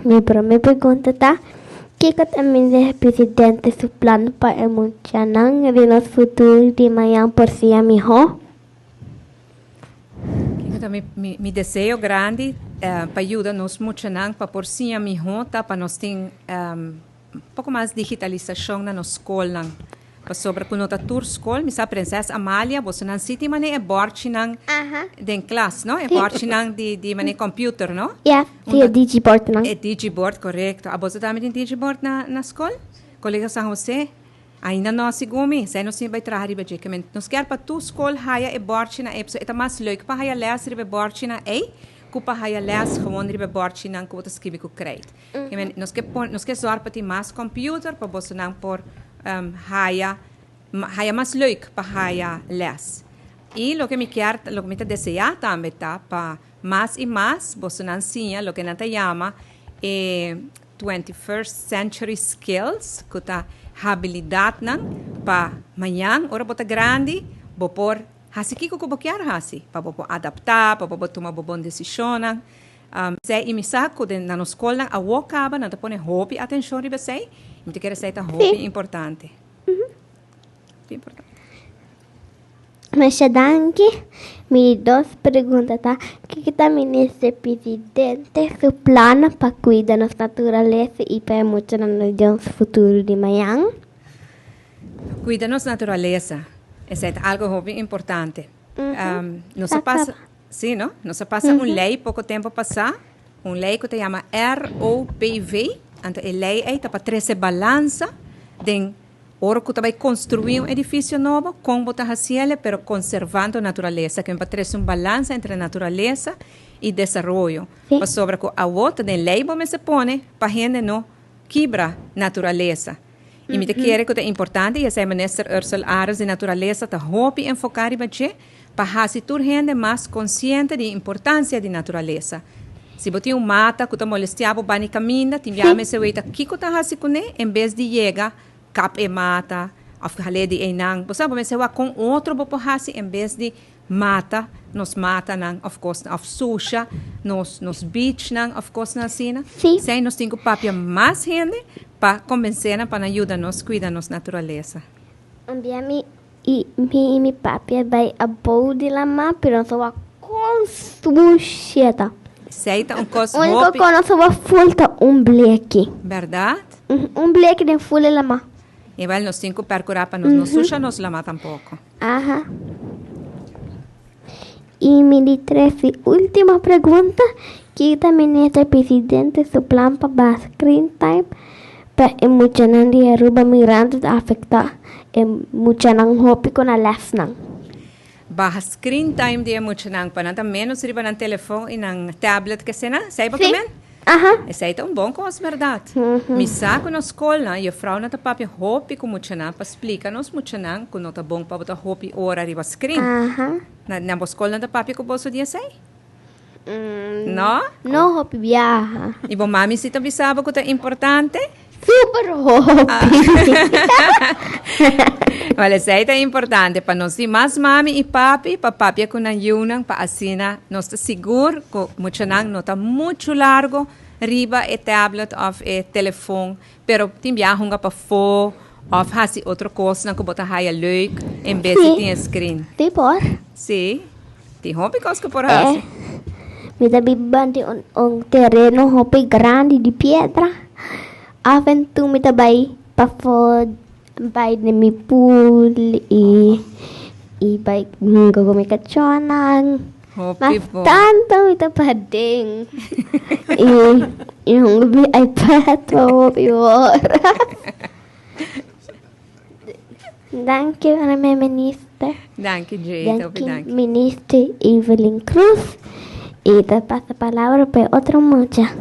Mi prome pregunta ta, Kiko ta Minister Presidente su plan pa e muchanan di nos futuro di mañan por siña mihó? Kiko ta mi, mi, mi deseo grandi pa yuda nos muchanan pa por siña mihó ta pa nos tin un poko mas digitalisashon na nos skolnan. Pasobra ku no ta tur skol, mi sa Prinses Amalia, bosonan si tin manera e bòrchinan den klas, no? E bòrchinan di di manera computer, no? Ya, si e digibordnan. E digibord, korekto. A boso tambe tin digibord na na skol? Kolegio San Jose? Ainda no, segun mi. Esei nos tin bai traha riba dje. Ke men nos kier pa tur skol haya e bòrchinan ei, pasobra e ta mas leuk pa haya lès riba e bòrchinan ei ku pa haya lès gewon riba e bòrchinan ku bo ta skibi ku krijt. Nos ke pon, nos ke zòrg pa tin mas computer pa bosonan por haya, haya mas leuk pa haya les. I loke mi kier, loke mi ta deseá tambe ta pa mas i mas bosonan siña loke nan ta yama e 21st century skills, ku ta habilidatnan pa mañan ora bo ta grandi bo por hasi kiko ku bo kier hasi, pa bo por adaptá, pa bo por tuma bo bon desishonnan. Esei i mi sa ku den na nos skolnan awor kaba nan ta pone hopi atenshon riba esei i mi ta kere esei ta hopi importante. Hopi importante. Masha danki. Mi di dos pregunta ta, kiko ta Minister Presidente su plan pa kuida nos naturalesa i pa e muchanan nos den nos futuro di mañan? Kuida nos naturalesa, esei ta algo hopi importante. Nos a pasa. Sí, no? Nos a pasa un lei poko tempu pasá, un lei ku ta yama ROPV. Anto e lei ei ta pa trese balansa den ora ku ta bai konstruí un edifisio nobo, kon bo ta hasiel, pero konservando naturalesa. Ke pa trese un balansa entre naturalesa i desaroyo. Pasobra ku awor ta den lei bo mester pone pa hende no kibra naturalesa. I mi ta kere ku ta importante i esei Minister Ursell Arends di Naturalesa ta hopi enfoká riba dje pa hasi tur hende mas konsiente di e importansia di naturalesa. Si bo tin un mata ku ta molestiá bo bani kaminda, tin biaha mester weta kiko ta hasi kuné en bes di yega kap e mata òf hal'é di einan. Bo sa, bo mester wak kon otro bo por hasi en bes di mata nos matanan òf kosnan òf susha nos nos beachnan òf kosnan asina. Esei nos tin ku papia mas hende pa kombensé nan pa nan yuda nos kuida nos naturalesa. Un bia mi i mi i mi papi a bai abou di lamá, pero nos a wak kon sushi ta. Esei ta un kos Úniko hopi. ku nos a wak ful ta un bleki. Bèrdat? Un bleki den ful e lamá. I wèl nos tin ku pèrkurá pa nos no susha nos lamá tampoko. Aha. I mi di tres i último pregunta, Kiko ta Minister Presidente su plan pa baha screen time pa e muchanan di Aruba mirando ta afecta e muchanan hopi ku na lesnan? Baha screen time di e muchanan pa nan ta menos riba nan telefon i nan tablet kesena, esei bo ta men? Aha. Esei ta un bon kos bèrdat. Mi sa ku nos skolnan juffrouwnan ta papia hopi ku muchanan pa splika nos muchanan ku no ta bon pa bo ta hopi ora riba screen. Aha. Na na bo skolnan ta papia ku boso di esei? No? No hopi biaha. I bo mami si ta bisa bo ku ta importante? Super hopi. Wel, esei ta importante pa nos tin mas mami i papi pa papia ku nan yunan pa asina nos ta sigur ku muchanan no ta muchu largo riba e tablet òf e telefon, pero tin biaha hunga pafó òf hasi otro kosnan ku bo ta haya leuk en bes di tin e screen. Sí por. Sí, tin hopi kos ku por hasi. Mi ta biba den un tereno hopi grandi di piedra. Af en toe mi ta bai pafó bai den mi pool i i bai hunga ku mi kachónan. Hopi Mas bon. tantu mi ta paden i i hunga mi iPad pa hopi ora. Danki Prome Minister. Danki Jade, hopi Danki danki. Minister Evelyn Cruz. Y ta pasa palabra pa e otro mucha.